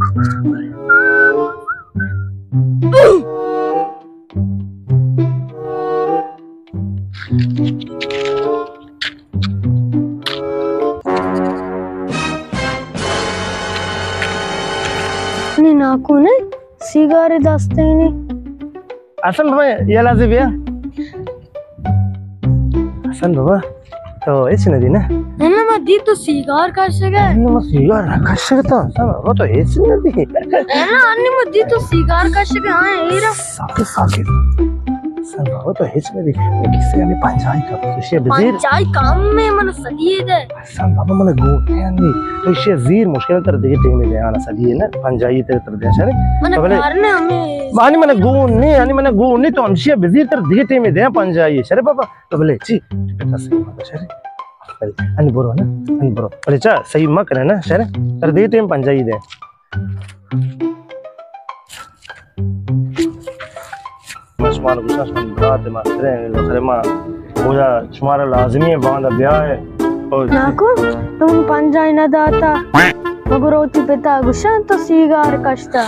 نی ناکو نے سیگار دستینی۔ اصل بابا، یہ لازم بیا۔ حسن بابا، تو ہچ نہ دی نا؟ نہ، نہ، ما دی تو سیگار کشگے۔ نہ، ما سیگار نہ کشگے تو۔ حسن بابا، تو ہچ نہ دی۔ نہ، نہ، انی ما دی تو سیگار کشگے، ہاں، ایرا۔ ساکت، ساکت۔ حسن بابا، تو ہچ نہ دی۔ میں کسے ہمیں پنجائی کا، تو شے بزیر۔ پنجائی کم میں من صدی دے۔ حسن بابا، من گون نے انی۔ تو شے زیر مشکل تر دیگہ ٹیم دے آنا صدی نا، پنجائی تر تر دے شرے۔ من تو بلے کار نے ہمیں۔ آنی من گون نے، آنی من گون نے، تو ہمشی بزیر تر دیگہ ٹیم دے پنجائی شرے بابا۔ تو بلے چی؟ پتا صحیح مکن شرے۔ بلے، انی برو نا، انی برو۔ بلے چا صحیح مکن نا شرے۔ تر دیگہ ٹیم پنجائی دے۔ من شمارا گوشاں، شما برات مستریں، آخر ما گویا شمارا لازمی ہے، باندا بیائے۔ او ناکو، تو من پنجائی نہ داتا۔ مگر وتی پتا گوشاں تو سیگار کشتا۔